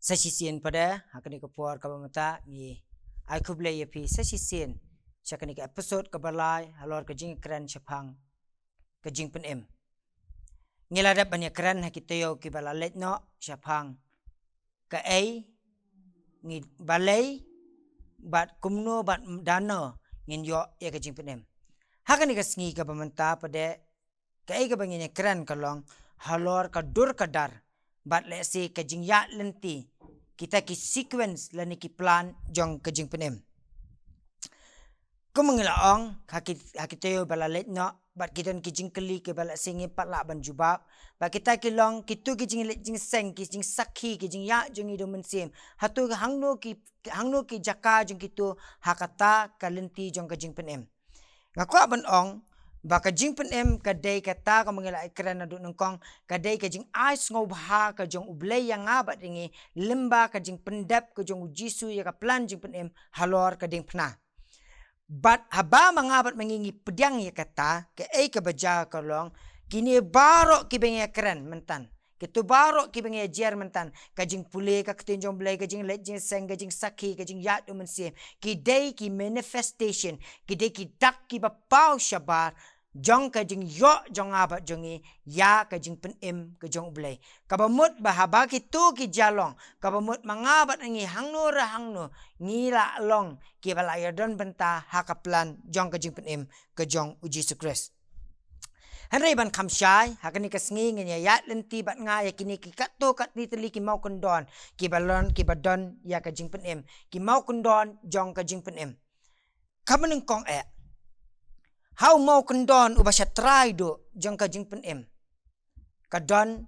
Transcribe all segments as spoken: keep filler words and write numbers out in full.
Sa shisien pat de, ha kane ka por kaba mynta ngi ai khublei ïa phi sa shisien sha kane ka episode kaba lai halor ka jingkren shaphang ka jingpynim. Ngi la dep ban ïakren ha ki taïew kiba la leit noh shaphang kaei ngi balei bad kumno bad dano ngin ïoh ïa ka jingpynim. Ha kane ka sngi kaba mynta pat de, kaei kaba ngin ïakren ka long halor ka dur ka dar bad lehse ka jingïaid lynti, kita ki sequence lane ki plan jong ka jingpynim. Kum ngi la ong, ha ki, ha ki taïew ba la leit noh bad ki don ki jingkylli kiba lehse ngim pat lah ban jubab. Bad kita ki long kitu ki jingleit jingseng, ki jingsakhi, ki jingïaid jong ngi da u Mynsiem. Hato hangno ki, hangno ki jaka jong kitu ha kata ka lynti jong ka jingpynim. Nga kwah ban ong ba ka jingpynim ka dei kata kaba ngi la ïakren naduh nyngkong, ka dei ka jingai sngewbha ka jong U Blei ïa nga bad ïa ngi lyngba ka jingpyndep ka jong U Jisu ïa ka plan jingpynim halor ka diengphna. Bad haba ma nga bad ma ngi ngi pdiang ïa kata, kaei kaba jia ka long, kine baroh kiba ngi ïakren mynta, kito baroh kiba ngi ïajer mynta, ka jingpule ka ktien jong U Blei, ka jingleit jingseng, ka jingsakhi, ka jingïaid da u Mynsiem, ki dei ki manifestation, ki dei ki dak kiba paw shabar jong ka jingïoh jong nga bad jong ngi ïa ka jingpynim ka jong U Blei. Kaba mut ba haba kito ki jia long, kaba mut ma nga bad ngi hangno re hangno ngi la long kiba la ïadon bynta ha ka plan jong ka jingpynim ka jong U Jisu Khrist. Hynrei ban kham shai, ha kane ka sngi ngin ïa ïaid lynti bad nga ïa kine ki katto katne tylli ki mawkyndon kiba long, kiba don ïa ka jingpynim, ki mawkyndon jong ka jingpynim. Kaba nyngkong eh, ha u mawkyndon uba shatrai duh jong ka jingpynim, ka don,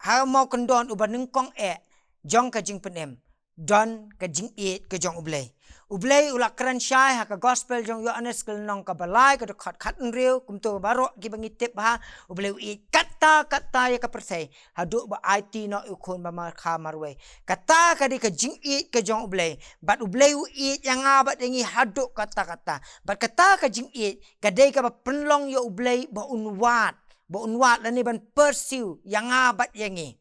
ha u mawkyndon uba nyngkong eh jong ka jingpynim, don ka jingïeit ka jong U Blei. U Blei u la kren shai ha ka gospel jong u Ïoannis ka lynnong kaba lai ka dkhot khathynriew, kumto baroh kiba ngi tip bha, U Blei u ïeit katta katta ïa ka pyrthei haduh ba aiti noh ïa u Khun ba markha marwei. Kata ka dei ka jingïeit ka jong U Blei. Bad U Blei u ïeit ïa nga bad ïa ngi haduh katta katta. Bad kata ka jingïeit ka dei kaba pynlong ïa U Blei ba un wad, ba un wad lane ban pursue ïa nga bad ïa ngi.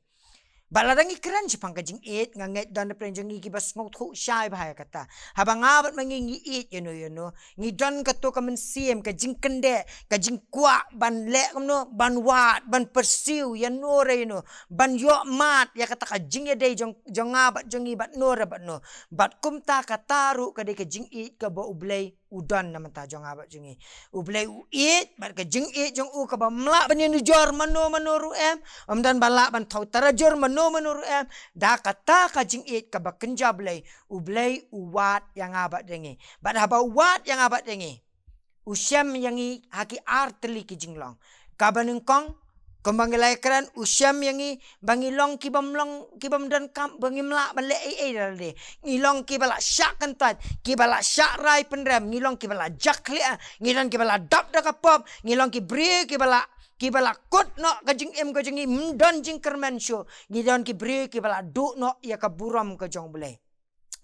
Bad lada ngi kren shaphang ka jingïeit, nga ngeit don na pdeng jong ngi kiba sngewthuh shai bha ïa kata. Haba nga bad ma ngi ngi ïeit ïano ïano, ngi don kato ka mynsiem, ka jingkyndit, ka jingkwah ban leh kumno, ban wad, ban pursue ïano re ïano, ban ïoh mad ïa kata ka jingïadei jong, jong nga bad jong ngi bad no re bad no. Bad kumta kata ruh ka dei ka jingïeit kaba U Blei u don na bynta jong nga bad jong ngi. U Blei u ïeit, bad ka jingïeit jong u kaba ym lah ban ïanujor mano mano ruh em, ym don ba lah ban thaw tarajur mano mano ruh em. Da kata ka jingïeit kaba kynja Blei, U Blei u wad ïa nga bad ïa ngi. Bad haba u wad ïa nga bad ïa ngi, u shem ïa ngi ha ki ar tylli ki jinglong. Kaba nyngkong, kumba ngi la ïakren, u shem ïa ngi ba ngi long kibym long, kibym donkam, ba ngim lah ban leh ei ei da lade. Ngi long kiba la shah kyntait, kiba la shah rai pynrem, ngi long kiba la jakhlia, ngi don kiba la dap da ka pop, ngi long ki briew kiba la, kiba la kut noh ka jingim ka jong ngi, ym don jingkyrmen shuh, ngi don ki briew kiba la duh noh ïa ka burom ka jong U Blei.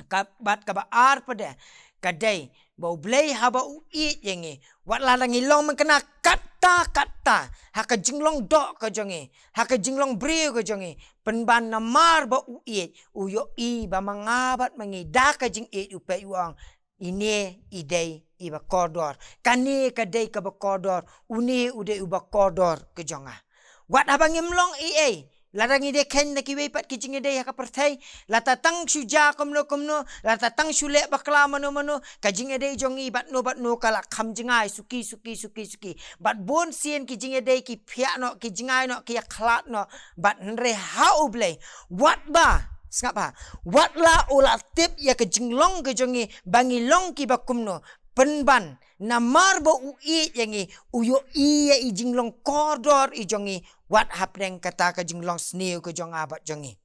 Ka, bad kaba ar pat de, ka dei ba U Blei haba u ïeit ïa ngi, wat lada ngi long mynkyna katta katta ha ka jinglong doh ka jong ngi, ha ka jinglong briew ka jong ngi, pynban namar ba u ïeit, u ïohi ba ma nga bad ma ngi da ka jingïeit u peit u ong, ine i dei iba kordor, kane ka dei kaba kordor, une u dei uba kordor ka jong nga. Wat haba ngim long ei ei, lada ngi dei kheiñ na kiwei pat ki jingïadei ha ka pyrthei, lada tang shu jia kumno kumno, lada tang shu leh bakla mano mano, ka jingïadei jong ngi bad no bad no ka la kham jngai suki suki suki suki. Bad bun sien ki jingïadei ki phiah noh, ki jngai noh, ki ïakhlad noh. Bad hynrei ha U Blei, wat ba, sngap ha, wat la u la tip ïa ka jinglong ka jong ngi ba ngi long kiba kumno, pynban namar ba u ïeit ïa ngi, u ïohi ïa i jinglong kordor i jong ngi, wat hapdeng kata ka jinglong sniew ka jong nga bad jong ngi.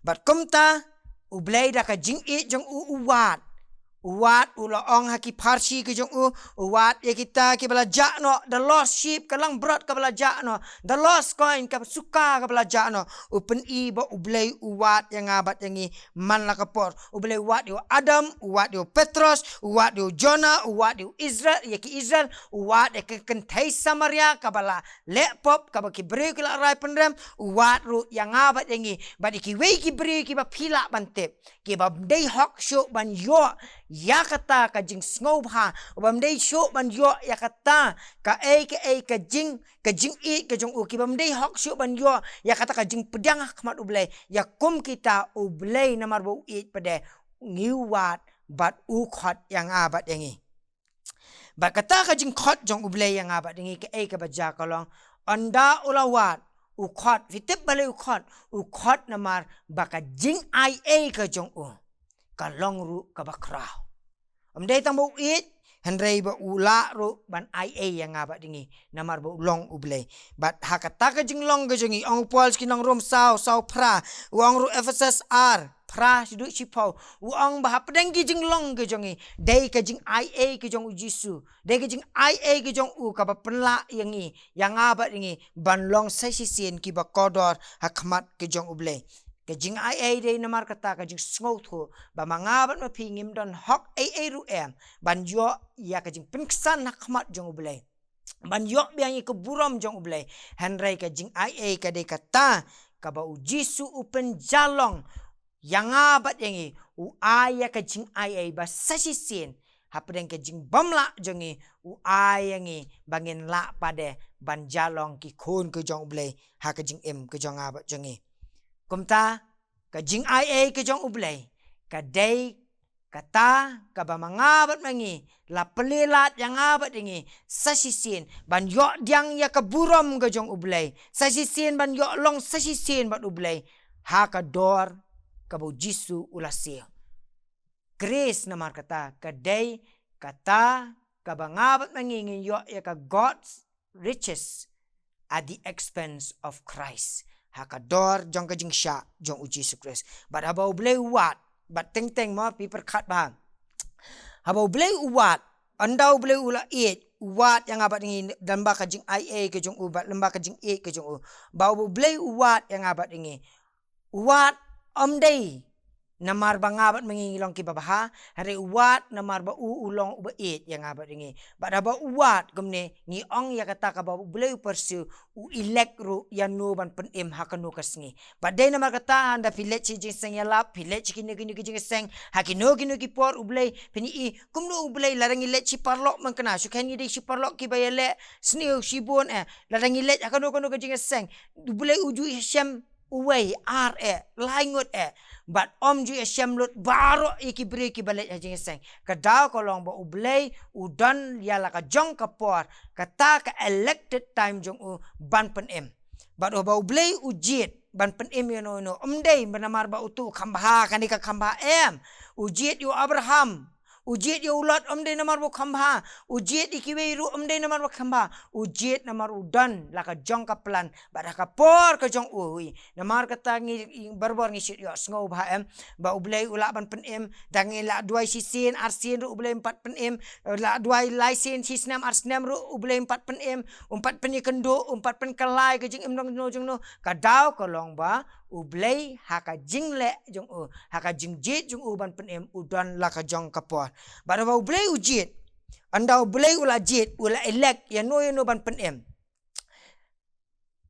Bad kumta, U Blei da ka jingïeit jong u u wad, U Wat u la ong ha ki pharshi ki jong u, u Wat ïa kita kiba la jah noh, the lost sheep, ka langbrot kaba la jah noh, the lost coin, ka suka kaba la jah noh. U pyni ba U Blei u wad ïa nga bad ïa ngi man la ka por. U Blei u wad ïa u Adam, u wad ïa u Petros, u wad ïa u Jonah, u wad ïa u Israel, ïa ki Israel, u wad ïa ka kynthei Samaria kaba la leh pop, kaba ki briew ki la rai pynrem, u wad ruh ïa nga bad ïa ngi, bad ïa kiwei ki briew kiba phi lah ban tip, kiba ym dei hok shuh ban ïoh ïa kata ka jingsngewbha, bym dei shuh ban ïoh ïa kata kaei kaei ka jing, ka jingïeit ka jong u, kiba ym dei hok shuh ban ïoh ïa kata ka jingpdiang ha khmat U Blei. Ïa kum kita U Blei namar ba u ïeit pat de, ngi wad bad u khot ïa nga bad ïa ngi. Bad kata ka jingkhot jong U Blei ïa nga bad ïa ngi, kaei kaba jia ka long, ynda u la wad, u khot, phi tip balei u khot? U khot namar ba ka jingaiei ka jong u ka long ruh kaba khraw. Ym dei tang ba u ïeit, hynrei ba u lah ruh ban aiei ïa nga bad ïa ngi namar ba u long U Blei. Bad ha kata ka jinglong ka jong ngi, ong u Paul sha ki nong Rom saw, saw phra, u ong ruh Ephesus ar, phra shaduh shiphew, u ong ba hapdeng ki jinglong ki jong ngi, dei ka jingaiei ki jong U Jisu, dei ka jingaiei ki jong u kaba pynlah ïa ngi, ïa nga bad ïa ngi, ban long sa shisien kiba kordor ha khmat ki jong U Blei. Ka jingaiei dei namar kata ka jingsngewthuh ba ma nga bad ma phi ngim don hok ei ei ruh em ban ïoh ïa ka jingpynksan ha khmat jong U Blei, ban ïoh biang ïa ka burom jong U Blei. Hynrei ka jingaiei ka dei kata kaba U Jisu u pynjah long ïa nga bad ïa ngi, u ai ïa ka jingaiei ba sa shisien hapdeng ka jingbymlah jong ngi, u ai ïa ngi ba ngin lah pat de ban jia long ki khun ki jong U Blei ha ka jingim ki jong nga bad jong ngi. Kumta ka jingaiei ki jong U Blei ka dei kata kaba ma nga bad ma ngi la plie lad ïa nga bad ïa ngi sa shisien ban ïoh pdiang ïa ka burom ka jong U Blei, sa shisien ban ïoh long sa shisien bad U Blei ha ka dor kaba U Jisu u la siew. Grace namar kata ka dei kata kaba nga bad ma ngi ngin ïoh ïa ka God's riches at the expense of Christ, ha ka dor jong ka jingshah jong U Jisu Khrist. Bad haba U Blei u wad, bad teng teng mo, phi pyrkhat bha, haba U Blei u wad, ynda U Blei u la ïeit, u wad ïa nga bad ïa ngi lyngba ka jingaiei ka jong u, bad lyngba ka jingïeit ka jong u. Ba U Blei u wad ïa nga bad ïa ngi, u wad ym dei namar ba nga bad ma ngi ngi long kiba bha, hynrei u wad namar ba u u long uba ïeit ïa nga bad ïa ngi. Bad haba u wad kumne, ngi ong ïa kata kaba U Blei u pursiew, u elect ruh ïano ban pynim ha kano ka sngi. Bad dei namar kata, ynda phi leit sha jingseng ïalap, phi leit sha kino kino ki jingseng, ha kino kino ki por U Blei, phin ïohi kumno U Blei, lada ngi leit shi paralok, man kane shu khein ngi dei shi paralok kiba ïaleh sniew shibun eh, lada ngi leit ha kano kano ka jingseng, U Blei u ju ïashem uwei, ar eh, lai ngut eh, bad ym ju ïashem lut baroh ïa ki briew kiba leit ha jingseng. Ka daw ka long ba U Blei u don ïa la ka jong ka por, kata ka elected time jong u ban pynim. Bad haba U Blei u jied ban pynim ïano ïano, ym dei namar ba uto u kham bha, kane ka kham bha, em. U jied ïa u Abraham, u jied ïa u Lot, ym dei namar ba u kham bha. U jied ïa kiwei ruh, ym dei namar ba kham bha. U jied namar u don la ka jong ka plan bad ha ka por ka jong u. Namar kata ngi, ngi barabor ngi shu ïohsngew bha, em, ba U Blei u lah ban pynim. Da ngi la duwai shisien arsien ruh U Blei um pat pynim. La duwai laisien, shisnem arsnem ruh U Blei um pat pynim. Um pat pynïakynduh, um pat pynkylla ïa ka jingim jong no jong no. Ka daw ka long ba U Blei ha ka jingleh jong u, ha ka jingjied jong u ban pynim, u don la ka jong ka por. Bad haba U Blei u jied, ynda U Blei u la jied, u la elect ïano ïano ban pynim,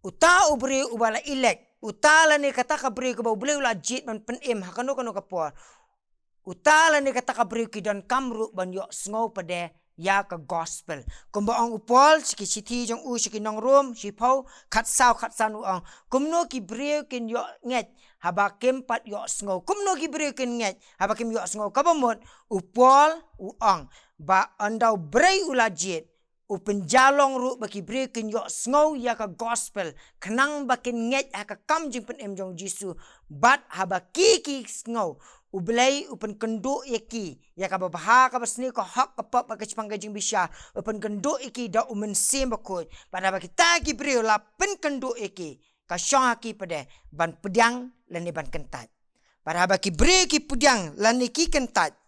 uta u briew uba la elect, uta lane kata ka briew kaba U Blei u la jied ban pynim ha kano kano ka por, uta lane kata ka briew ki donkam ruh ban ïohsngew pat de ïa ka gospel. Kumba ong u Paul sha ki shithi jong u sha ki nong Rom shiphew, khatsaw khatsan, u ong, kumno ki briew kin ïoh ngeit haba kim pat ïohsngew? Kumno ki briew kin ngeit haba kim ïohsngew? Kaba mut, u Paul u ong ba ynda U Blei u la jied, u pynjah long ruh ba ki briew kin ïohsngew ïa ka gospel, khnang ba kin ngeit ha ka kam jingpynim jong U Jisu. Bad haba ki ki sngew, U Blei u pynkynduh ïa ki ïa kaba bha, kaba sniew, ka hok, ka pop bad ka jingpang, ka jingbishar. U pynkynduh ïa ki da U Mynsiem Bakhuid. Bad haba kita ki briew la pynkynduh ïa ki, ka shong ha ki pat de ban pdiang lane ban kyntait. Bad haba ki briew ki pdiang lane ki kyntait,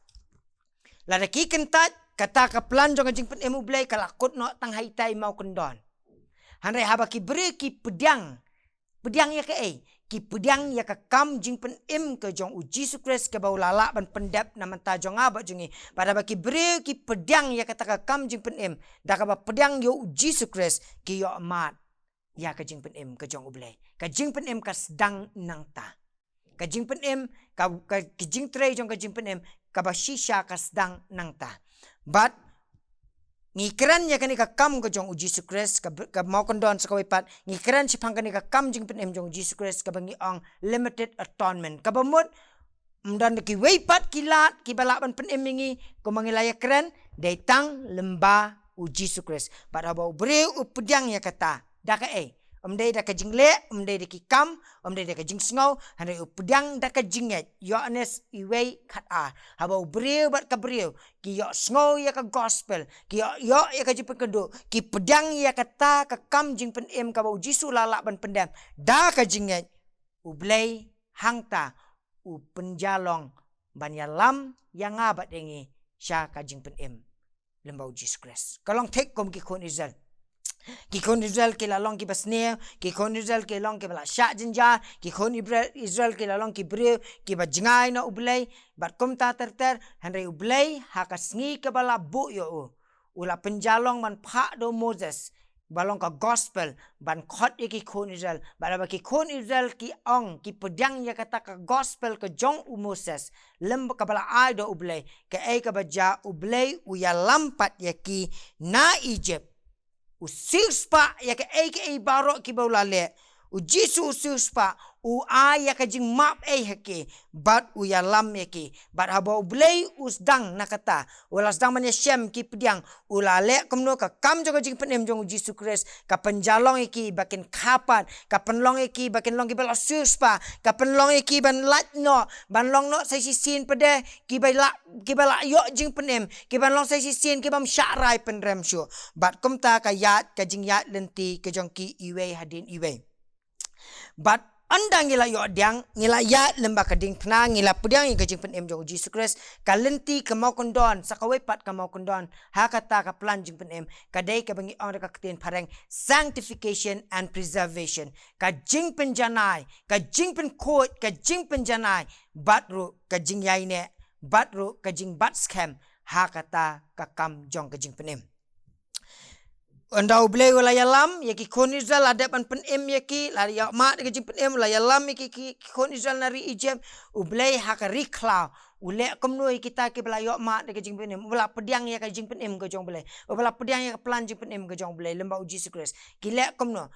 Lada ki kyntait, kata ka plan jong ka jingpynim U Blei ka la kut noh tang ha ita i mawkyndon. Hynrei haba ki briew ki pdiang, pdiang ïa kaei? Ki pdiang ïa ka kam jingpynim ka jong U Jisu Khrist kaba u la lah ban pyndep na bynta jong nga bad jong ngi. Bad haba ki briew ki pdiang ïa kata ka kam jingpynim da kaba pdiang ïa U Jisu Khrist, ki ïoh mad ïa ka jingpynim ka jong U Blei. Ka jingpynim ka sdang nangta. Ka jingpynim, ka, ka, ka jingtrei jong ka jingpynim kaba shisha ka sdang nangta. Bad ngi kren ïa kane ka kam ka jong U Jisu Khrist, ka, ka mawkyndon sa kawei pat, ngi kren shaphang kane ka kam jingpynim jong U Jisu Khrist kaba ngi ong limited atonement. Kaba mut ym don da kiwei pat ki lad kiba lah ban pynim ïa ngi, kumba ngi la ïakren, dei tang lyngba U Jisu Khrist. Bad haba u briew u pdiang ïa kata, da kaei? Ym dei da ka jingleh, ym dei da ki kam, ym dei da ka jingsngew, hynrei u pdiang da ka jingngeit. Ïoannis wei khat ar. Haba u briew bad ka briew ki ïohsngew ïa ka gospel, ki ïoh, ïoh ïa ka jingpynkynduh, ki pdiang ïa kata ka kam jingpynim kaba U Jisu u la lah ban pyndep da ka jingngeit, U Blei hangta u pynjah long ban ïalam ïa nga bad ïa ngi sha ka jingpynim lyngba U Jisu Khrist. Ka long thik kum ki khun Israel. Ki khun Israel ki la long kiba sniew, ki khun Israel ki long kiba la shah jynjar, ki khun Ibra-, Israel ki la long ki briew kiba jngai na U Blei, bad kumta ter ter, hynrei U Blei ha ka sngi kaba la buh ïa u, u la pynjah long ban phah da u Moses, ba long ka gospel, ban khot ïa ki khun Israel. Bad haba ki khun Israel ki ong, ki pdiang ïa kata ka gospel ka jong u Moses, lem kaba la ai da U Blei, kaei kaba jia? U Blei u ïalam pat ïa ki na Egypt. U siewspah ïa kaei kaei baroh kiba u la leh. U Jisu u siewspah, u ai ïa ka jingmap ei ha ki, bad u ïalam ïa ki. Bad haba U Blei u sdang na kata, u la sdang ban ïashem ki pdiang, u la leh kumno? Ka kam jong ka jingpynim jong U Jisu Khrist ka pynjah long ïa ki ba kin kha pat, ka pynlong ïa ki ba kin long kiba la siewspah, ka pynlong ïa ki ban lait noh, ban long noh sa shisien pat de kiba la, kiba la ïoh jingpynim, kiban long sa shisien kibym shah rai pynrem shuh. Bad kumta ka ïaid, ka jingïaid lynti ka jong ki iwei hadien iwei. Bad ynda ngi la ïoh pdiang, ngi la ïaid lyngba ka diengphna, ngi la pdiang ïa ka jingpynim jong U Jisu Khrist, ka lynti ka mawkyndon sa kawei pat ka mawkyndon ha kata ka plan jingpynim, ka dei kaba ngi ong da ka ktien phareng sanctification and preservation. Ka jingpynjanai, ka jingpynkhuid, ka jingpynjanai, bad ruh ka jingïaineh, bad ruh ka jingbat skhem ha kata ka kam jong ka jingpynim. Ynda U Blei u la ïalam ïa ki khun Israel, la dep ban pynim ïa ki, la ïoh mad da ka jingpynim, u la ïalam ïa ki, ki, ki khun Israel na ri Egypt, U Blei ha ka ri khlaw u leh kumno ïa kita kiba la ïoh mad da ka jingpynim? Uba la pdiang ïa ka jingpynim ka jong U Blei, uba la pdiang ïa ka plan jingpynim ka jong U Blei lyngba U Jisu Khrist, ki leh kumno?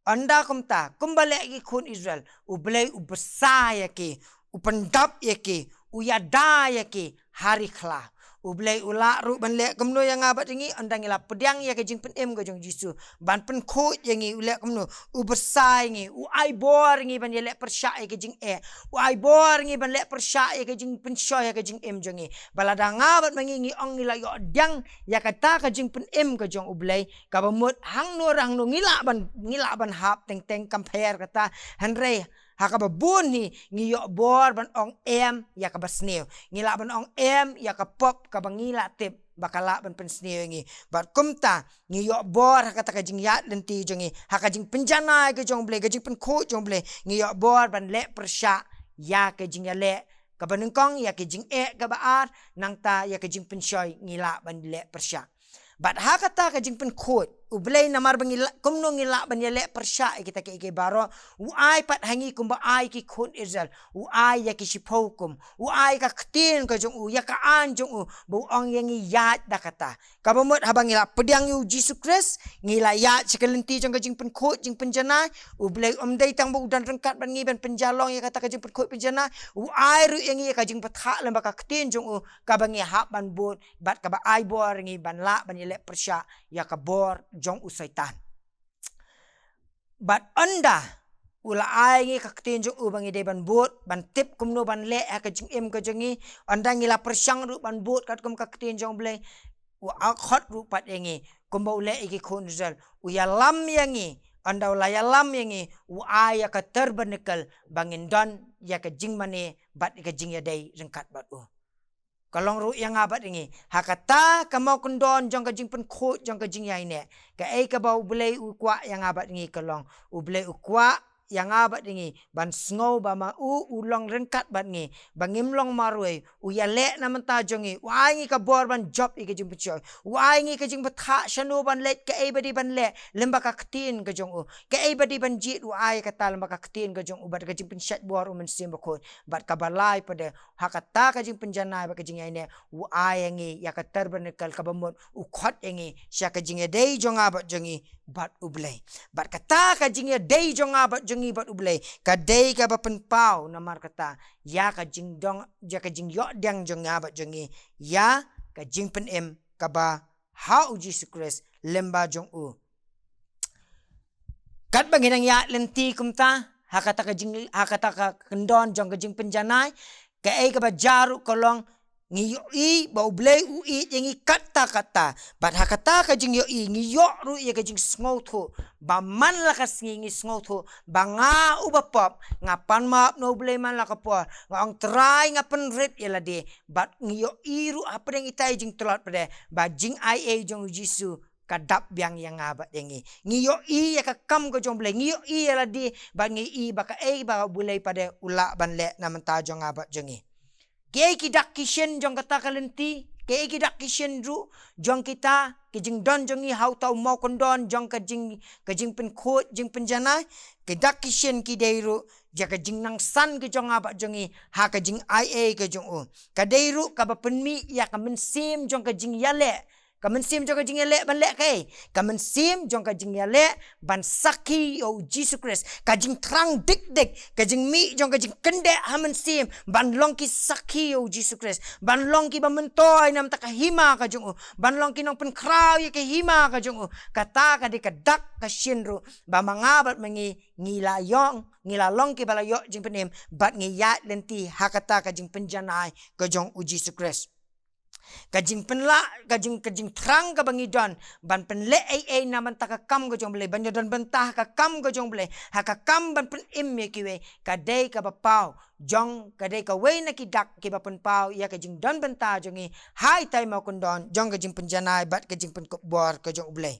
Ynda kumta, kumba leh ki khun Israel, U Blei u bsa ïa ki, u pyndap ïa ki, u ïada ïa ki ha ri khlaw. U Blei u lah ruh ban leh kumno ïa nga bad ïa ngi, ynda ngi la pdiang ïa ka jingpynim ka jong U Jisu, ban pynkhuid ïa ngi, u leh kumno? U bsa ïa ngi, u ai bor ïa ngi ban ïaleh pyrshah ïa ka jingeh, u ai bor ïa ngi ban leh pyrshah ïa ka jingpynshoi ha ka jingim jong ngi. Bad lada nga bad ma ngi ngi ong ngi la ïoh pdiang ïa kata ka jingpynim ka jong U Blei, kaba mut hangno re hangno ngi lah ban, ngi lah ban hap teng teng compare kata, hynrei ha kaba bun hi ngi ïoh bor ban ong em ïa kaba sniew, ngi lah ban ong em ïa ka pop kaba ngi la tip ba ka lah ban pynsniew ïa ngi. Bad kumta ngi ïoh bor ha kata ka jingïaid lynti jong ngi, ha ka jingpynjanai ka jong U Blei, ka jingpynkhuid jong U Blei, ngi ïoh bor ban leh pyrshah ïa ka jingïaleh kaba nyngkong, ïa ka jingeh kaba ar, nangta ïa ka jingpynshoi ngi lah ban leh pyrshah. Bad ha kata ka jingpynkhuid, U Blei namar ba ngi lah, kumno ngi lah ban ïaleh pyrshah ïa kita kiei kiei baroh, u ai pat ha ngi kumba ai ki khun Israel, u ai ïa ki shiphew hukum, u ai ka ktien ka jong u, ïa ka aiñ jong u, ba u ong ïa ngi ïaid da kata. Kaba mut haba ngi la pdiang ïa U Jisu Khrist, ngi la ïaid sha ka lynti jong ka jingpynkhuid jingpynjanai. U Blei um dei tang ba u don ryngkat bad ngi ban pynjah long ïa kata ka jingpynkhuid pynjanai, u ai ruh ïa ngi ïa ka jingbthah lyngba ka ktien jong u, kaba ngi hap ban bud, bad kaba ai bor ïa ngi ban lah ban ïaleh pyrshah ïa ka bor jong u Soitan. Bad ynda u la ai ngi ka ktien jong u ba ngi dei ban bud, ban tip kumno ban leh ha ka jingim ka jong ngi, ynda ngi la pyrshang ruh ban bud katkum ka ktien jong U Blei, u khot ruh pat ïa ngi kumba u leh ïa ki khun Israel, u ïalam ïa ngi. Ynda u la ïalam ïa ngi, u ai ïa ka tabernacle ba ngin don ïa ka jingmane bad ïa ka jingïadei ryngkat bad u. ka long ruh ïa nga bad ïa ngi. Ha kata ka mawkyndon jong ka jingpynkhuid jong ka jingïaineh, kaei kaba U Blei u kwah ïa nga bad ïa ngi ka long, U Blei u kwah ïa nga bad ïa ngi ban sngew ba ma u u long ryngkat bad ngi, ba ngim long marwei, u ïaleh na bynta jong ngi, u ai ngi ka bor ban jop ïa ka jingpynshoi, u ai ngi ka jingbthah shano ban leit, kaei ba dei ban leh lem bad ka ktien ka jong u, kaei ba dei ban jied, u ai kata lem bad ka ktien ka jong u bad ka jingpynshait bor U Mynsiem Bakhuid. Bad kaba lai pat de, ha kata ka jingpynjanai bad ka jingïaineh, u ai ïa ngi ïa ka tabernacle kaba mut u khot ïa ngi sha ka jingïadei jong nga bad jong ngi bad U Blei. Bad kata ka jingïadei jong nga bad jong ngi bad U Blei ka dei kaba pynpaw namar kata ïa ka jingdon, ïa ka jingïoh diang jong nga bad jong ngi ïa ka jingpynim kaba ha U Jisu Khrist lem bad jong u. Katba ngi dang ïaid lynti kumta ha kata ka jing, ha kata ka kyndon jong ka jingpynjanai, kaei kaba jia ruh ka long, ngi ïohi ba U Blei u ïeit ïa ngi katta katta. Bad ha kata ka jingïohi ngi ïoh ruh ïa ka jingsngewthuh ba man la ka sngi ngi sngewthuh ba nga uba pop nga pan map na U Blei man la ka por, nga ong Trai nga pynrit ïa lade. Bad ngi ïohi ruh hapdeng ita i jingtlot pat de ba jingaiei jong U Jisu ka dap biang ïa nga bad ïa ngi. Ngi ïohi ïa ka kam ka jong U Blei, ngi ïohi ïa lade bad ngi i ba kaei ba U Blei pat de u lah ban leh na bynta jong nga bad jong ngi. Kiei ki dak ki shin jong kata ka lynti, kiei ki dak ki shin ruh jong kita ki jingdon jong ngi ha uta u mawkyndon jong ka jing, ka jingpynkhuid jingpynjanai. Ki dak ki shin ki dei ruh ïa ka jingnangsan ka jong nga bad jong ngi ha ka jingaiei ka jong u. Ka dei ruh kaba pynmih ïa ka mynsiem jong ka jingïaleh. Ka mynsiem jong ka jingïaleh ban leh kaei? Ka mynsiem jong ka jingïaleh ban sakhi ïa U Jisu Khrist. Ka jingthrang dik dik, ka jingmih jong ka jingkyndeh ha mynsiem ban long ki sakhi ïa U Jisu Khrist, ban long kiba myntoi na bynta ka hima ka jong u, ban long ki nongpynkhraw ïa ka hima ka jong u. Kata ka dei ka dak ka shin ruh ba ma nga bad ma ngi ngi la ïong, ngi la long kiba la ïoh jingpynim bad ngi ïaid lynti ha kata ka jingpynjanai ka jong U Jisu Khrist. Ka jingpynlah, ka jing, ka jingthrang kaba ngi don ban pynleh ei ei na bynta ka kam ka jong U Blei, ban ïadon bynta ha ka kam ka jong U Blei, ha ka kam ban pynim ïa kiwei, ka dei kaba paw jong, ka dei kawei na ki dak kiba pynpaw ïa ka jingdon bynta jong ngi ha ita i mawkyndon jong ka jingpynjanai bad ka jingpynkupbor ka jong U Blei.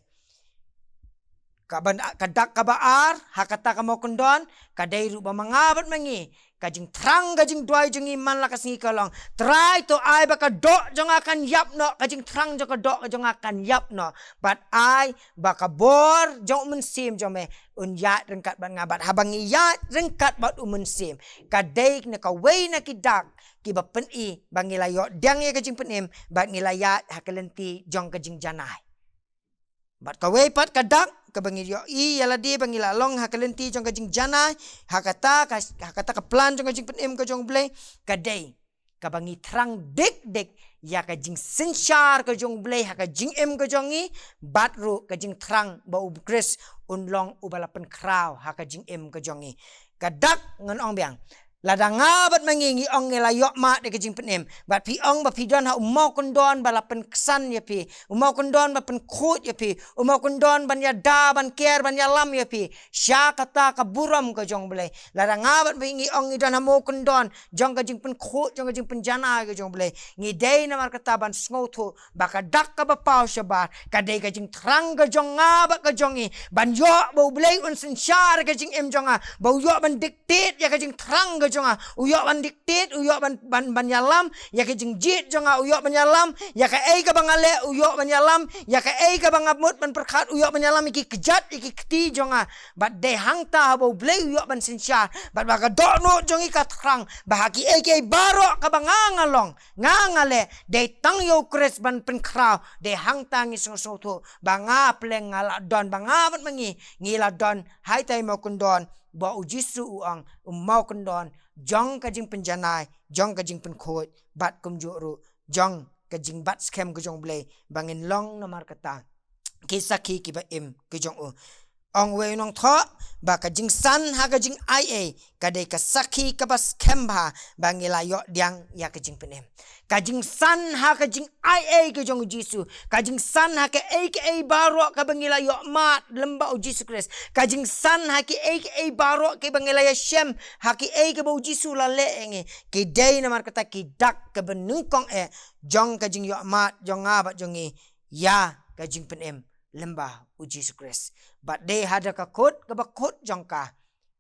Ka ban, ka dak kaba ar ha kata ka mawkyndon ka dei ruh ba ma nga bad ma ngi, ka jingthrang ka jingduwai jong ngi man la ka sngi ka long, Trai to ai ba ka doh jong nga kan ïap noh, ka jingthrang jong ka doh jong nga kan ïap noh. Bad ai ba ka bor jong U Mynsiem jong me un ïaid ryngkat bad nga. Bad haba ngi ïaid ryngkat bad U Mynsiem, ka dei na kawei na ki dak kiba pyni ba ngi la ïoh diang ïa ka jingpynim bad ngi la ïaid ha ka lynti jong ka jingjanai. Bad kawei pat ka dak kaba ngi ïohi ïa lade ba ngi la long ha ka lynti jong ka jingjanai, ha kata ka, ha kata ka plan jong ka jingpynim ka jong U Blei, ka dei kaba ngi thrang dik dik ïa ka jingsynshar ka jong U Blei ha ka jingim ka jong ngi, bad ruh ka jingthrang ba U Khrist un long uba la pynkhraw ha ka jingim ka jong ngi. Ka dak ngan ong biang, lada nga bad ma ngi ngi ong ngi la ïoh mad ïa ka jingpynim, bad phi ong ba phi don ha u mawkyndon ba la pynksan ïa phi, u mawkyndon ba pynkhuid ïa phi, u mawkyndon ban ïada, ban ker, ban ïalam ïa phi sha kata ka burom ka jong U Blei. Lada nga bad ma ngi ngi ong ngi don ha u mawkyndon jong ka jingpynkhuid, jong ka jingpynjanai ka jong U Blei, ngi dei namar kata ban sngewthuh ba ka dak kaba paw shabar ka dei ka jingthrang ka jong nga bad ka jong ngi, ban ïoh ba U Blei un synshar ka jingim jong nga, ba u ïoh ban dictate ïa ka jingthrang ka jong nga, u ïoh ban dictate, u ïoh ban, ban, ban ïalam ïa ka jingjied jong nga, u ïoh ban ïalam ïa kaei kaba nga leh, u ïoh ban ïalam ïa kaei kaba nga mut ban pyrkhat, u ïoh ban ïalam ïa ki kjat, ïa ki kti jong nga. Bad dei hangta haba U Blei u ïoh ban synshar, bad ba ka dohnud jong ngi ka thrang ba ha kiei kiei baroh kaba nga nga long, nga nga leh, dei tang ïa U Khrist ban pynkhraw. Dei hangta ngi sngewthuh ba nga pleng nga la don, ba nga bad ma ngi ngi la don ha ita i mawkyndon ba U Jisu u ong u mawkyndon jong ka jingpynjanai, jong ka jingpynkhuid, bad kumjuh ruh jong ka jingbat skhem ka jong U Blei, ba ngin long namar kata ki sakhi kiba im ka jong u. Ong wei u nongthoh ba ka jingsan ha ka jingaiei ka dei ka sakhi kaba skhem bha ba ngi la ïoh pdiang ïa ka jingpynim. Ka jingsan ha ka jingaiei ka jong u Jisu, ka jingsan ha kaei kaei baroh kaba ngi la ïoh mad lem bad u Jisu Khrist, ka jingsan ha kiei kiei baroh kiba ngi la ïashem, ha kiei kaba u Jisu u la leh ïa ngi, ki dei namar kata ki dak kaba nyngkong eh jong ka jingïoh mad jong nga bad jong ngi ïa ka jingpynim lem bad u Jisu Khrist. Bad dei ha da ka khot kaba khot jong ka,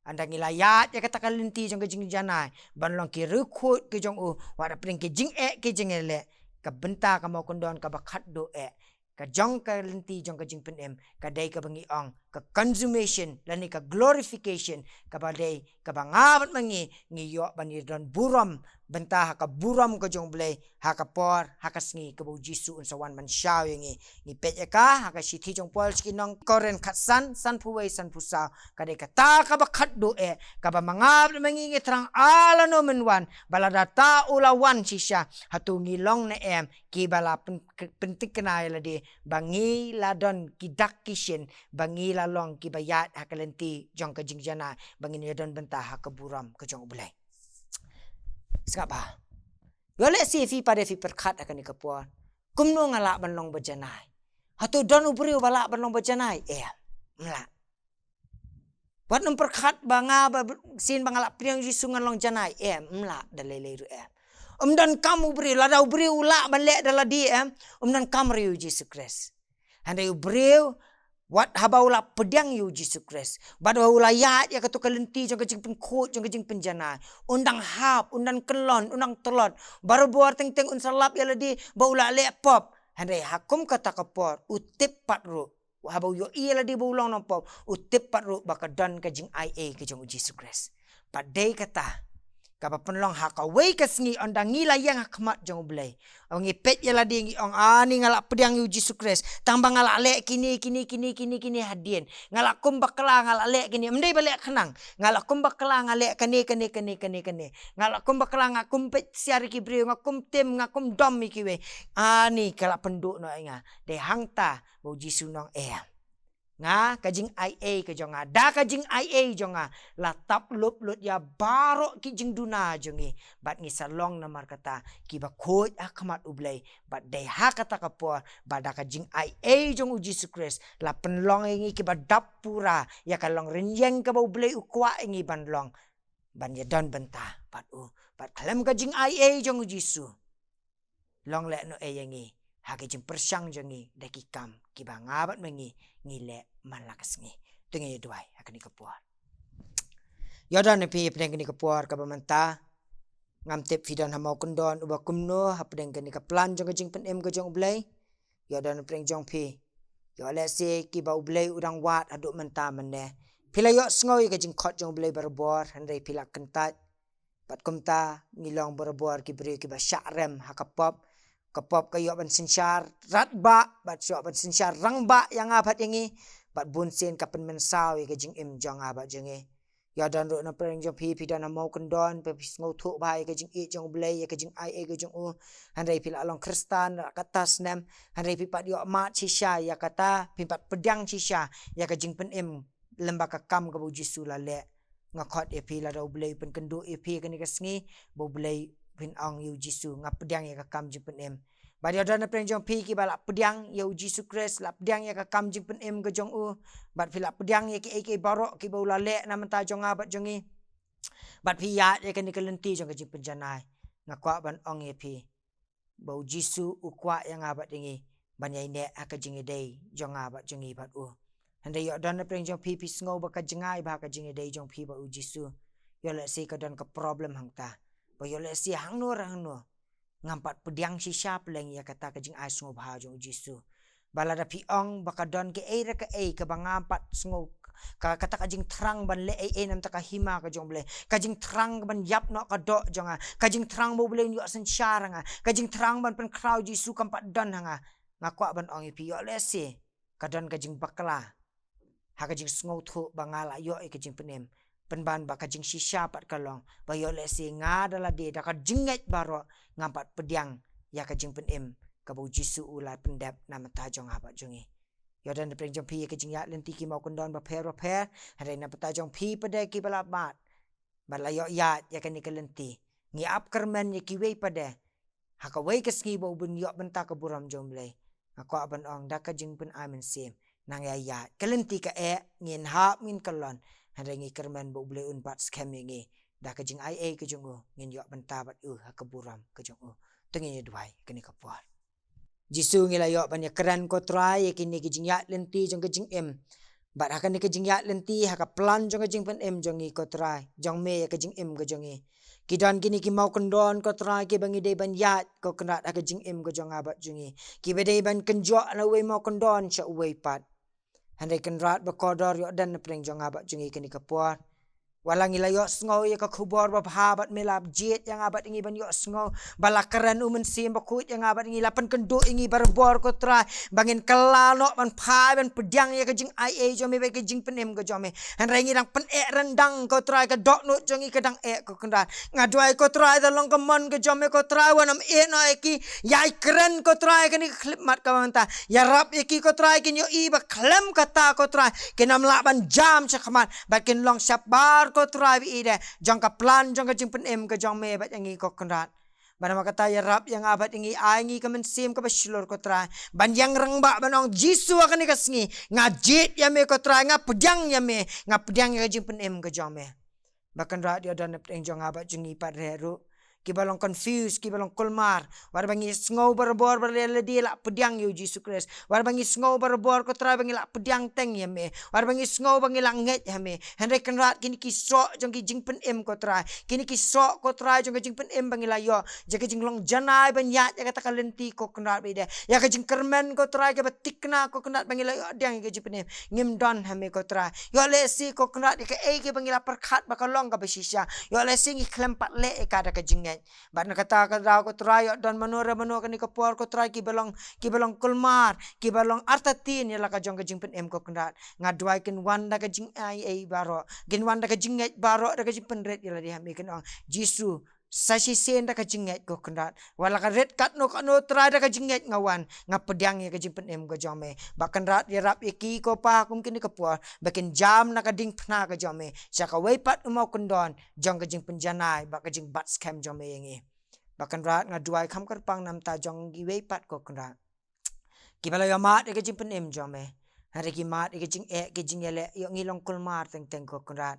ynda ngi la ïaid ïa kata ka lynti jong ka jingjanai ban long ki riewkhuid ki jong u, wat hapdeng ki jingeh ki jingeh leh, ka bynta ka mawkyndon kaba khatduh eh ka jong ka lynti jong ka jingpynim ka dei kaba ngi ong ka consummation lane ka glorification, kaba dei kaba nga bad ma ngi ngi ïoh ban ïadon burom bynta ha ka burom ka jong u Blei ha ka por, ha ka sngi kaba u Jisu un sa wan ban shaw ïa ngi. Ngi peit ïa ka ha ka shithi jong u Paul sha ki nong Korinth khatsan, sanphew wei sanphew saw, ka dei kata kaba khatduh eh kaba ma nga bad ma ngi ngi thrang lano mynwan, ba lada ta u la wan shisha, hato ngi long ne em kiba la pyn-, pynthikna ïa lade ba ngi la don ki dak ki shin, ba ngi la long kiba ïaid ha ka lynti jong ka jingjanai, ba ngin ïadon bynta ha ka burom ka jong u Blei. Sngap bha. Ïoh lehse phi pat de phi pyrkhat ha kane ka por, kumno nga lah ban long ba janai? Hato don u briew ba lah ban long ba janai? Em, ym lah. Wat nym pyrkhat ba nga ba sien ba nga la pdiang Jisu ngan long janai. Em, ym lah da lei lei ruh em. Ym donkam u briew, lada u briew u lah ban leh da lade em, ym donkam ruh ïa u Jisu Khrist. Hynrei u briew wat haba u la pdiang ïa u Jisu Khrist, bad haba u la ïaid ïa kato ka lynti jong ka jingpynkhuid jong ka jingpynjanai, un dang hap, un dang kyllon, un dang tlot, barabor teng teng un sa lap ïa lade ba u la leh pop. Hynrei ha kum kata ka por u tip pat ruh, haba u ïohi ïa lade ba u long nongpop, u tip pat ruh ba ka don ka jingaiei ka jong u Jisu Khrist. Bad dei kata kaba pynlong ha kawei ka sngi ynda ngi la ïeng ha khmat jong u Blei, ngi peit ïa lade ngi ong, ani nga la pdiang ïa u Jisu Khrist, tang ba nga la leh kine kine kine kine kine hadien. Nga la kum bakla nga la leh kine, ym dei ba leh khnang. Nga la kum bakla nga leh kane kane kane kane kane. Nga la kum bakla, nga kum peit siar ïa ki briew, nga kum tim, nga kum dom ïa kiwei. Ani ka la pynduh noh ïa nga. Dei hangta ba u Jisu u ong, em, nga ka jingaiei ka jong nga, da ka jingaiei jong nga la tap lup lut ïa baroh ki jingduna jong ngi, bad ngi sa long namar kata kiba khuid ha khmat u Blei. Bad dei ha kata ka por ba da ka jingaiei jong u Jisu Khrist la pynlong ïa ngi kiba dap pura ïa ka long rynïeng kaba u Blei u kwah ïa ngi ban long, ban ïadon bynta bad u. Bad khlem ka jingaiei jong u Jisu, long lehnohei ïa ngi ha ka jingpyrshang jong ngi da ki kam kiba nga bad ma ngi ngi leh man la ka sngi. To ngin ïa duwai ha kane ka por. Ïa don ïa phi hapdeng kane ka por kaba mynta. Ngam tip phi don ha mawkyndon uba kumno hapdeng kane ka plan jong ka jingpynim ka jong u Blei. Ïa don hapdeng jong phi, ïoh lehse kiba u Blei u dang wad haduh mynta mynne. Phi la ïohsngew ïa ka jingkhot jong u Blei barabor, hynrei phi la kyntait. Bad kumta ngi long barabor ki briew kiba shah rem ha ka pop. Ka pop ka ïoh ban synshar rangbah, bad ïoh ban synshar rangbah ïa nga bad ïa ngi. Bad bun sien ka pynmynsaw ïa ka jingim jong nga bad jong ngi. Ïa don ruh na pdeng jong phi, phi don ha mawkyndon, phi sngewthuh bha ïa ka jingïeit jong u Blei, ïa ka jingaiei ka jong u. Hynrei phi la long Khristan la katta snem, hynrei phi pat ïoh mad shisha ïa kata, phi pat pdiang shisha ïa ka jingpynim lem bad ka kam kaba u Jisu u la leh. Nga khot ïa phi, lada u Blei u pynkynduh ïa phi kane ka sngi, ba u Blei u pynong ïa u Jisu, nga pdiang ïa ka kam jingpynim. Bad ïa don na pdeng jong phi kiba la pdiang ïa u Jisu Khrist, la pdiang ïa ka kam jingpynim ka jong u, bad phi la pdiang ïa kiei kiei baroh kiba u la leh na bynta jong nga bad jong ngi, bad phi ïaid ïa kane ka lynti jong ka jingpynjanai. Nga kwah ban ong ïa phi ba u Jisu u kwah ïa nga bad ïa ngi ban ïaineh ha ka jingïadei jong nga bad jong ngi bad u. Hynrei ïa don na pdeng jong phi, phi sngew ba ka jngai bha ka jingïadei jong phi bad u Jisu. Ïoh lehse ka don ka problem hangta, ba ïoh lehse hangno re hangno ngam pat pdiang shisha pleng ïa kata ka jingai sngewbha jong u Jisu. Ba lada phi ong ba ka don kaei re kaei kaba ngam pat sngew, ka, kata ka jingthrang ban leh ei ei na bynta ka hima ka jong u Blei, ka jingthrang ban ïap noh ka doh jong nga, ka jingthrang ba u Blei un ïoh synshar ha nga, ka jingthrang ban pynkhraw u Jisu kam pat don ha nga. Nga kwah ban ong ïa phi, ïoh lehse ka don ka jingbakla ha ka jingsngewthuh ba nga la ïoh ïa ka jingpynim, pynban ba ka jingshisha pat ka long ba ïoh lehse nga da lade da ka jingngeit baroh ngam pat pdiang ïa ka jingpynim kaba u Jisu u la pyndep na bynta jong nga bad jong ngi. Ïoh don napdeng jong phi ïa ka jingïaid lynti ki mawkyndon bapher bapher, hynrei na bynta jong phi pat de kiba la mad bad la ïoh ïaid ïa kane ka lynti. Ngi ap kyrmen ïa kiwei pat de ha kawei ka sngi ba u ban ïoh bynta ka burom jong U Blei. Nga kwah ban ong da ka jingpynai mynsiem, nang ïa ïaid. Ka lynti ka eh, ngin hap ngin kyllon, hynrei ngi kyrmen ba U Blei un bat skhem ïa ngi da ka jingaiei ka jong u, ngin ïoh bynta bad u ha ka burom ka jong u. To ngin ïa duwai kane ka por. Jisu, ngi la ïoh ban ïa kren, ko Trai, ïa kine ki jingïaid lynti jong ka jingim. Bad ha kane ka jingïaid lynti, ha ka plan jong ka jingpynim jong ngi, ko Trai, jong me ïa ka jingim ka jong ngi, ki don kine ki mawkyndon, ko Trai, kiba ngi dei ban ïaid, ko Kynrad, ha ka jingim ka jong nga bad jong ngi. Kiba dei ban kynjoh na uwei mawkyndon sha uwei pat. Hynrei Kynrad ba kordor, ïoh don napdeng jong nga bad jong ngi kane ka por. Wat la ngi la ïohsngew ïa ka khubor babha bad me la jied ïa nga bad ïa ngi ban ïohsngew, ba la kren U Mynsiem Bakhuid ïa nga bad ïa ngi, la pynkynduh ïa ngi barabor, ko Trai, ba ngin kylla noh ban phai ban pdiang ïa ka jingaiei jong me bad ka jingpynim ka jong me. Hynrei ngi dang pyneh ryndang, ko Trai, ka dohnud jong ngi ka dang eh, ko Kynrad. Nga duwai, ko Trai, da long ka mon ka jong me, ko Trai, wat nym ïeh noh ïa ki, ïai kren, ko Trai, kane ka khyllipmat kaba mynta. Ïarap ïa ki, ko Trai, kin ïohi ba khlem kata, ko Trai, kin ym lah ban jam shakhmat bad kin long shabar, ko Trai, ba ïeit, jong ka plan jong ka jingpynim ka jong me bad ïa ngi, ko Kynrad. Bad namar kata, ïarap ïa nga bad ïa ngi, ai ngi ka mynsiem kaba shlur, ko Trai, ban ïeng rangbah ban ong, Jisu, ha kane ka sngi nga jied ïa me, ko Trai, nga pdiang ïa me, nga pdiang ïa ka jingpynim ka jong me. Ba Kynrad, ïoh don napdeng jong nga bad jong ngi pat re ruh kiba long confused, kiba long kulmar. Wat ba ngi sngew barabor ba la lade la pdiang ïa U Jisu Khrist. Wat ba ngi sngew barabor, ko Trai, ba ngi la pdiang teng ïa me. Wat ba ngi sngew ba ngi la ngeit ha me. Hynrei Kynrad, kine ki soh jong ki jingpynim, ko Trai, kine ki soh, ko Trai, jong ka jingpynim ba ngi la ïoh, ïa ka jinglong janai ban ïaid ïa kata ka lynti, ko Kynrad, ba ïeit, ïa ka jingkyrmen, ko Trai, kaba thikna, ko Kynrad, ba ngi la ïoh pdiang ïa ka jingpynim, ngim don ha me, ko Trai. Ïoh lehse, ko Kynrad, ïa kaei kaba ngi la pyrkhat ba ka long kaba shisha, ïoh lehse ngi khlem pat leh ïa ka da ka jingngeit. Bad na kata ka daw, ko Trai, ïoh don mano re mano kane ka por, ko Trai, kiba long, kiba long kulmar, kiba long artatien ïa la ka jong ka jingpynim, ko Kynrad. Nga duwai kin wan da ka jingaiei baroh, kin wan da ka jingngeit baroh, da ka jingpynrit ïa lade ha me, kin ong, Jisu, sa shisien da ka jingngeit, ko Kynrad. Wat la ka rit katno katno, Trai, da ka jingngeit nga wan, nga pdiang ïa ka jingpynim ka jong me. Ba Kynrad, ïarap ïa ki, ko Pa, kum kine ki por, ba kin jam na ka diengphna ka jong me sha kawei pat u mawkyndon jong ka jingpynjanai bad ka jingbat skhem jong me ïa ngi. Ba Kynrad, nga duwai kham kyrpang namar ta jong kiwei pat, ko Kynrad, kiba la ïoh mad ïa ka jingpynim jong me, hynrei ki mad ïa ka jingeh, ka jingïaleh, ïoh ngi long kulmar teng teng, ko Kynrad.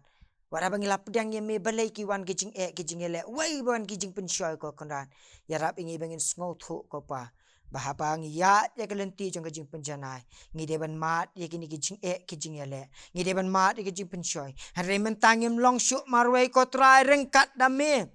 Wat haba ngi la pdiang ïa me, balei ki wan ki jingeh, ki jingïaleh, wei ba wan ki jingpynshoi, ko Kynrad. Ïarap ïa ngi ba ngin sngewthuh, ko Pa, ba haba ngi ïaid ïa ka lynti jong ka jingpynjanai, ngi dei ban mad ïa kine ki jingeh, ki jingïaleh, ngi dei ban mad ïa ki jingpynshoi. Hynrei mynta ngim long shuh marwei, ko Trai, ryngkat da me,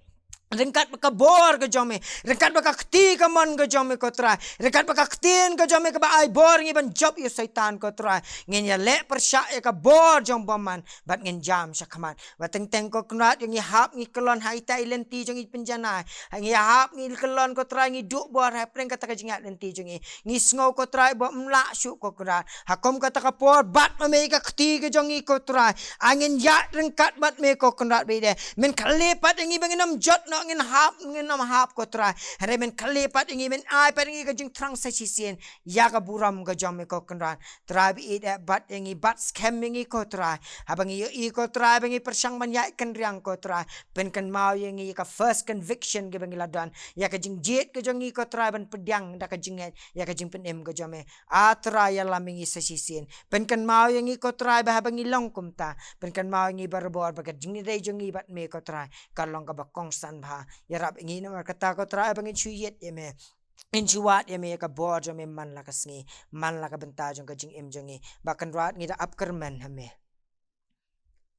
ryngkat bad ka bor ka jong me, ryngkat bad ka kti kamon ka jong me, ko Trai, ryngkat bad ka ktien ka jong me kaba ai bor ïa ngi ban jop ïa u Soitan, ko Trai, ngin ïaleh pyrshah ïa ka bor jong u bymman bad ngin jam shakhmat. Wat teng teng, ko Kynrad, ïoh ngi hap ngi kyllon ha ita i lynti jong i pynjanai. Ngi hap ngi kyllon, ko Trai, ngi duh bor hapdeng kata ka jingïaid lynti jong ngi. Ngi sngew, ko Trai, ba ym lah shuh, ko Kynrad. Ha kum kata ka por, bat ma me ïa ka kti ka jong ngi, ko Trai. Ai ngin ïaid ryngkat bad me, ko Kynrad, ba ïeit, men kylli pat ïa ngi ba ngin ym jot noh, ngin hap, ngin ym hap, ko Trai. Hynrei men kylli pat ïa ngi, men ai pat ïa ngi ka jingthrang sa shisien ïa ka burom ka jong me, ko Kynrad. Trai, ba ïeit, bat ïa ngi, bat skhem ïa ngi, ko Trai. Haba ngi ïohi, ko Trai, ba ngi pyrshang ban ïaid kynriang, ko Trai, pynkynmaw ïa ngi ïa ka first conviction kaba ngi la don, ïa ka jingjied ka jong ngi, ko Trai, ban pdiang da ka jingngeit ïa ka jingpynim ka jong me. A Trai, ïalam ïa ngi sa shisien. Pynkynmaw ïa ngi, ko Trai, ba haba ngi long kumta, pynkynmaw ïa ngi barabor ba ka jingïadei jong ngi bad me, ko Trai, ka long kaba kongsan bha. Ïarap ïa ngi namar kata, ko Trai, ba ngin shu ïeit ïa me, ngin shu wad ïa me ïa ka bor jong me man la ka sngi, man la ka bynta jong ka jingim jong ngi. Ba Kynrad, ngi da ap kyrmen ha me.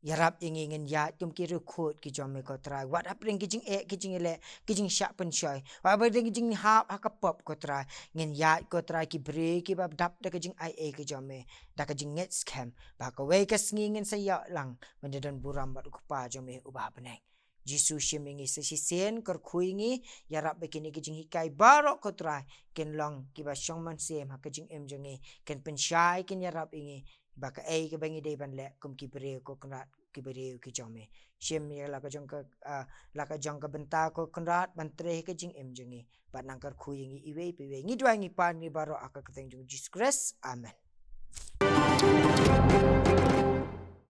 Ïarap ïa ngi ngin ïaid kum ki riewkhuid ki jong me, ko Trai. Wat hapdeng ki jingeh, ki jingïaleh, ki jingshah pynshoi, wat hapdeng ki jinghap ha ka pop, ko Trai, ngin ïaid, ko Trai, ki briew kiba dap da ka jingaiei ka jong me, da ka jingngeit skhem ba ha kawei ka sngi ngin sa ïaid lang ban ïadon burom bad u Kpa jong me uba ha bneng. Jisu, shim ïa ngi sa shisien, kyrkhu ïa ngi, ïarap ba kine ki jinghikai baroh, ko Trai, kin long kiba shong mynsiem ha ka jingim jong ngi, kin pynshai, kin ïarap ïa ngi ba kaei kaba ngi dei ban leh kum ki briew, ko Kynrad, ki briew ki jong me. Shim ïa la ka jong ka, ah, la ka jong ka bynta, ko Kynrad, ban trei ha ka jingim jong ngi bad nang kyrkhu ïa ngi iwei pa iwei. Ngi duwai, ngi pan ïa ngi baroh ha ka kyrteng jong u Jisu Khrist. Amen.